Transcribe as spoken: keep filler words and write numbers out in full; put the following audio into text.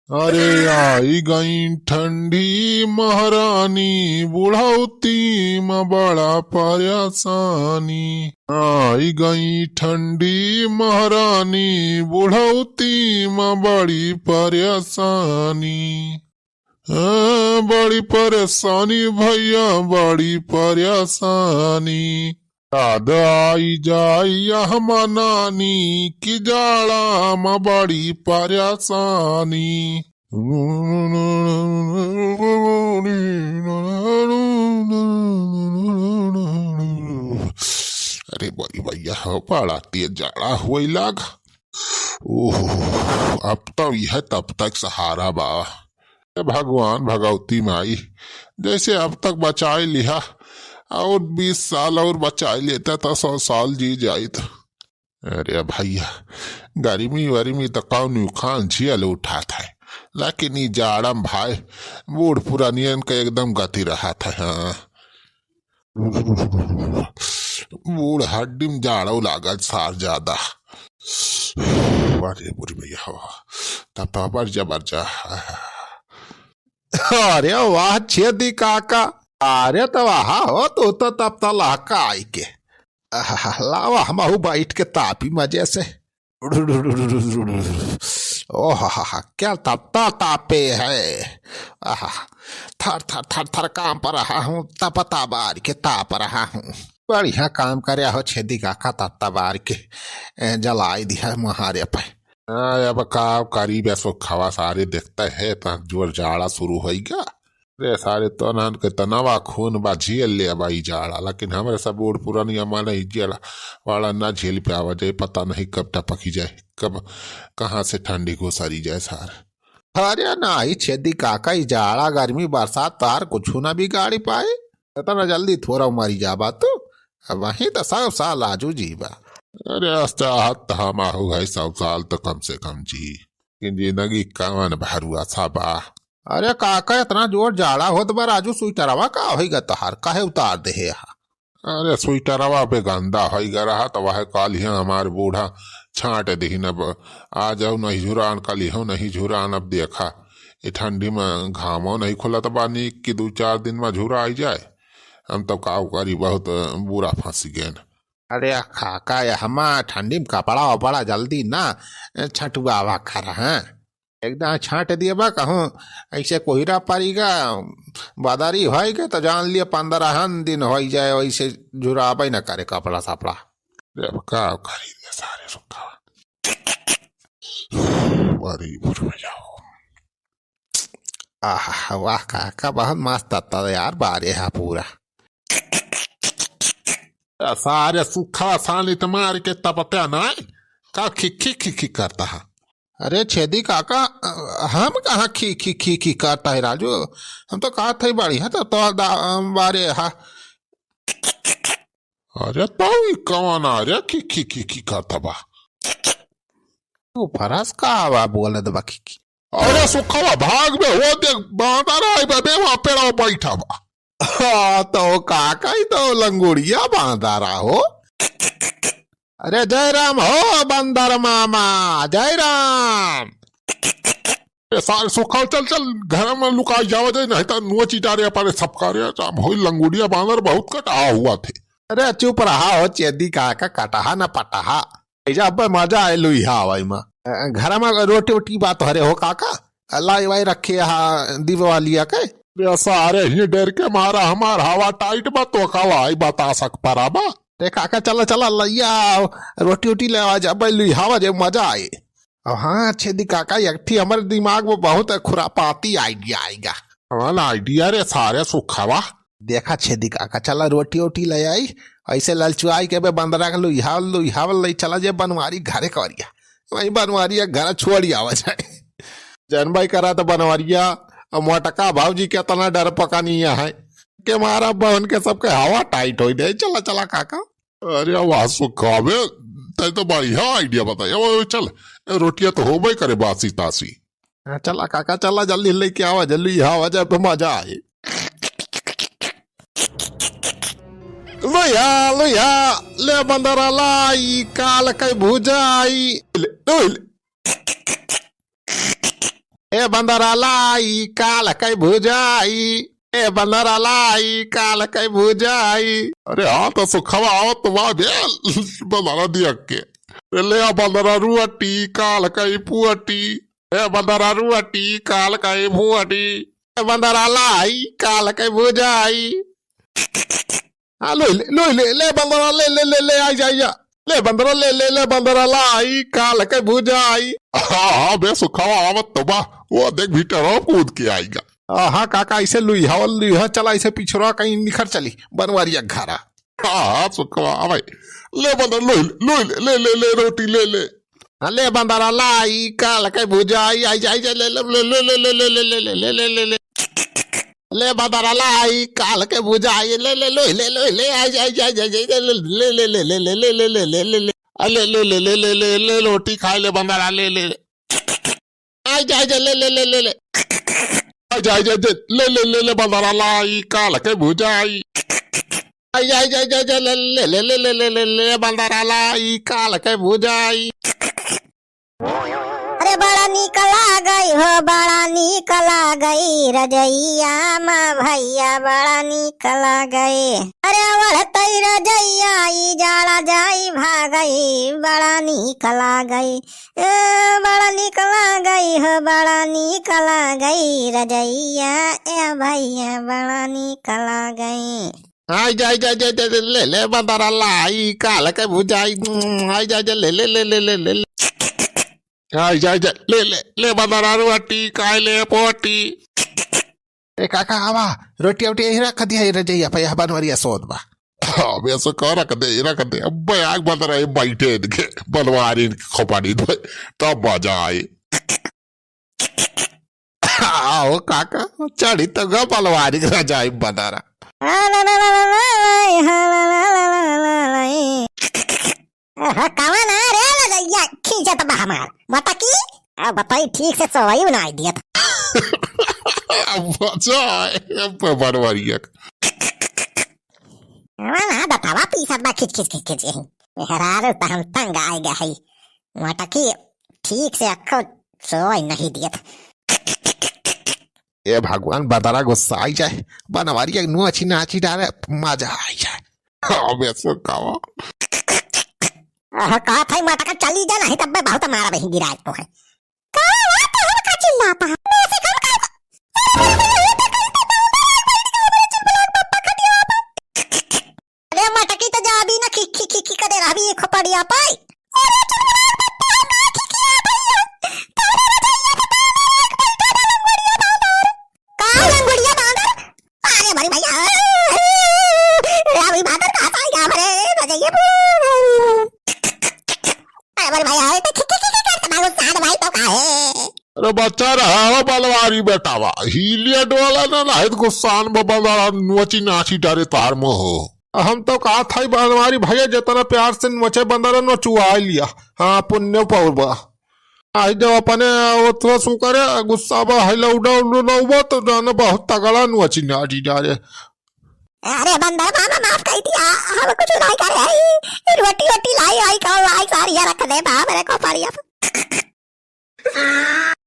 अरे आई गई ठंडी महारानी, बुढ़ौती म बड़ा परेशानी। आई गई ठंडी महारानी, बुढ़ौती म बड़ी परेशानी। हाँ, बड़ी परेशानी भैया, बड़ी परेशानी। याद आई जाई अहमा नानी की जाड़ा म बड़ी परेशानी। अरे बड़ी भैया हो, बड़ा तेज जाड़ा हुई लाग। ओह, अब तो यह तब तक सहारा बा। हे भगवान, भगवती माई, जैसे अब तक बचाए लिहा, और बीस साल और बचाए लेता तो सौ साल जी जाइत। अरे भैया, गर्मी वर्मी तो कौन उखान झेल उठात है, लेकिन ई जाड़म भाई, बूढ़ पुरानियन का एकदम गति रहत है। हाँ, बूढ़ हड्डी में जाड़ो लागल सार ज्यादा। अरे बुढ़ भैया हो, तब तो बरजा बरजा। अरे वाह छेदी काका, अरे तो वाह हो, तू तो तब तो लहका आई के। आहा, लावा हमहू बैठ के तापी मजे से। ओह हा हा, क्या तपता तापे है। आहा, थर थर थर थर कांप रहा हूँ, तपता बार के ताप रहा हूँ। बढ़िया काम करे हो छेदी काका, तपता बार के, ए, जलाई दिया मुहारे पे। हाँ, अब का करी बे, सुखवा सारे देखते है, तो जोर जाड़ा शुरू होइगा। रे सारे, तोहन के तनवा खून बा, झेल ले बा ई जाड़ा, लेकिन हमरे सब बूढ़ पुरानिया माने ई जाड़ा वाड़ा ना झेल पावा जाए। पता नहीं कब टपकी जाए, कब कहाँ से ठंडी घुसरी जाए सार। अरे नाही छेदी काका, ई जाड़ा गर्मी बरसात तार कुछु ना बिगाड़ी पाए। इतना जल्दी थोड़ा मरी जाबा तू, अब वहीं तो सौ साल आजू जीबा। अरे चाहत तो हम आहू है सौ साल तो कम से कम जी, लेकिन जिंदगी कवन भरुआ सा बा। अरे काका, इतना जोर जाड़ा होत बा राजू, स्वेटरवा का होइगा तोहार, काहे उतार देहे हा? अरे स्वेटरवा पे गंदा होइगा रहा, तो वह कालिहा हमार बूढ़ा छांट दिहिन। अब आ जाऊ नहीं झुरान, कालिहो नहीं झुरान। अब देखा, ये ठंडी में घामो नहीं खुलत बा नीक कि दू चार दिन में झुरा आई जाए। हम तो का करी, बहुत बुरा फंसी गए। अरे काका, हमा ठंडी में कपड़ा वपड़ा जल्दी ना छटुआवा कर, हाँ? एकदम छांट दिए बा, कहूँ ऐसे कोहरा पड़ीगा, बदरी होइगा, तो जान लिए पंद्रहन दिन होई जाए, वैसे झुराबे न करे कपड़ा सपड़ा। अब का करी रे सारे सुखवा। अरे बुढ़ जाओ। आह, वाह काका, बहुत मस्त तत्ता यार, बारे हा पूरा। सारे सुखा सानी त मार के तपत्या नाय, का खिखी खिखी करता है? अरे छेदी काका, हम कहाँ खी खी खी खी करता है राजू? हम तो कहा थे बढ़िया तो, तो दा-, बारे हा। अरे तो ई कौन आ रे खी खी खी खी करता बा? तू फरस का आवा बोलत बा खी खी। अरे सुखवा भाग बे, हो देख बांदर आई बा बे, वहाँ पेड़वा बैठा बा। हाँ, तो काका ही तो लंगोड़िया बांदर हो। अरे जय राम हो बंदर मामा, जय राम। ए सारे सुखवा, चल चल घर में लुकाई जावा जाए, नहीं तो नोची डारे अपने सबका रे राम हो लंगोड़िया बांदर बहुत कटा हुआ थे। अरे चुप रहा हो छेदी काका, कटहा न पटहा। ऐजा अब्बे मजा आए लुइहा हवाई मा। अ, घर मा रोटी ओटी बात हरे हो काका? अ, लाई वाई रखे हा दीवालिया के। बे सारे ही डर के मारा हमार हवा टाइट बा तो का लाई बतासा के परा बा। रे काका चला चला लइया आओ, रोटी ओटी ले आ जा, अब्बे लुइहा हवा जे मजा आए। अब हाँ छेदी काका, एक ठी हमरे दिमाग में बहुत खुरापाती आइडिया आइगा। कौन आइडिया रे सारे सुखवा? देखा छेदी काका, चला रोटी ओटी ले आई, ऐसे ललचुआई के बे बंदरा के लुइहावल लुइहावल ले चला जे बनवारी घरे करिया, वहीं बनवारी एक घर छोड़ी आवा जाए। जनबाई करा तो बनवरिया और मोटका भौजी के तना डर पकानी है के मारा बहन के सबके हवा टाइट हो दे। चला चला काका। अरे वाह सुखवा बे, तै तो बढ़िया आइडिया बताया। ओ, चल, ए, रोटिया तो होबे करे बासी तासी। हाँ, चला काका, चला जल्दी लेके आवा, जल्दी आवा, जब मजा आए। लुया, लुया, ले बंदरा लाई, काल के भुजाई। ले, ले, ले। ए बंदरा लाई काल कै भुजाई, ए बंदरा लाई काल कै भुजाई। अरे हाँ, तो सुखवा आवत बा बे, बंदरा दिया के। ए ले आ बंदरा रोटी काल कै पुअटी, ए बंदरा रोटी काल कै पुअटी, ए बंदरा लाई काल कै भुजाई। हाँ, लोई ले, लोई ले, ले बंदरा, ले, ले, ले, ले, आई जा, आई जा। ले बंदरा, ले, ले, ले बंदरा, लाई, काल कै भुजाई। हाँ, हाँ, बे सुखवा आवत तो बा। वो देख भीतरवा कूद के आइगा। हाँ, हाँ, काका, ऐसे लुइहा, लुइहा चला, ऐसे पिछुआ कहीं निखर चली, बनवारिया घरा। हाँ, हाँ, सुखवा आवे। ले बंदरा, लोई ले, लोई ले, ले, ले, ले, रोटी ले ले। हाँ, ले बंदरा लाई, काल कै भुजाई, आई जा, आई जा, ले, ले, ले। ले बंदरा लाई, काल कै भुजाई, ले, ले, लोई ले, लोई ले, आई जा, आई जा, आई जा, आई जा, ले, ले, ले, ले, रोटी खाए ले बंदरा, ले, ले, ले। आई जा, आई जा, ले, ले, ले, ले, ले। आई जा, आई जा, ले, ले, ले, ले, बंदरा लाई, काल कै भुजाई। आई जा, आई जा, आई जा, ले, ले, ले, बंदरा लाई, काल कै भुजाई। अरे बड़ा नीक लागै हो, बड़ा नीक लागै रजइया मा भइया, बड़ा नीक लागै। अरे ओढ़तै रजइया ई जाड़ा जाई भागै, बड़ा नीक लागै। ए, बड़ा नीक लागै हो, बड़ा नीक लागै रजइया, ए भइया, बड़ा नीक लागै। आई जा, आई जा, आई जा, आई जा, ले, ले, बंदरा लाई, काल कै भुजाई, आई जा, आई जा, ले, ले, ले। आई जा, आई जा, ले, ले, ले, बंदरा रोटी, खाए ले पोटी। ए काका, आवा, रोटी ओटी यही रख दिया, ये रजइया पे, यह बनवरिया सोत बा। हाँ, वैसे का रख दे, रख दे। अब्बे आग बंदरा, ये बैठे इनके, बनवारी इनके खोपड़ी दे, तब मजा आए। आओ काका, चढ़ी तो गा बनवारी रजाई बंदरा। ओहो, कवन है रे लजइया खींचत बा हमार? मटकी? अब बताई ठीक से सोई बनाई दियत। अब बचा है, अब बनवारिया। हमार ना बतावा पीसत बा खिच खिच खिच खिच यही। मेहरारू त हम तंग आए गए है। मटकी ठीक से अक्को सोई नहीं दियत। ए भगवान, बदरा गुस्सा आई जाए, बनवारी एक नुआ छी नाची डाले, मजा आई जाए। हाँ, बेसो कावा। आह, कहा था मटका चली जा, नहीं तब मैं बहुत मारा बही गिराए तो है। का हुआ तो हम का चिल्लाता है? मैं से कम का अरे मटकी तो जाबी ना खी, खी, खी, खी करे रहबी एक खोपड़िया पाई। अरे चुप रहो, पप्पा, हम ना खी, खी, आ भैया। तोरे रजैया के पाँव में एक बैठा ना लंगोड़िया बांदर। का लंगोड़िया बांदर? अरे बड़ी भैया। अरे बड़ी बांदर कहाँ से आई हमरे रजैया पे? अरे बड़ी भैया, अरे तो खी, खी, खी, खी करते भागो साथ भाई तो काहे? अरे बच्चा रहा हो बलवारी बेटावा, हीलिया डोला ना, नहीं तो गुस्सान बबा नोची नाची डारे तार मोह। हम तो कहा था ही बनवारी भैया, जितना प्यार से नोचे बंदर नोचुआ लिया। हाँ, पुण्य पौर बा। आई जब अपने वो तो सु करे, गुस्सा बा, है लौडा उडा बा, तो जाने बहुत तगड़ा नोची नाची डारे। अरे बंदर मामा, माफ कर दिया, हम कुछ नहीं करे हई। रोटी वोटी लाई आई, कहो आई, सारी रख दे बा मेरे को पड़िया।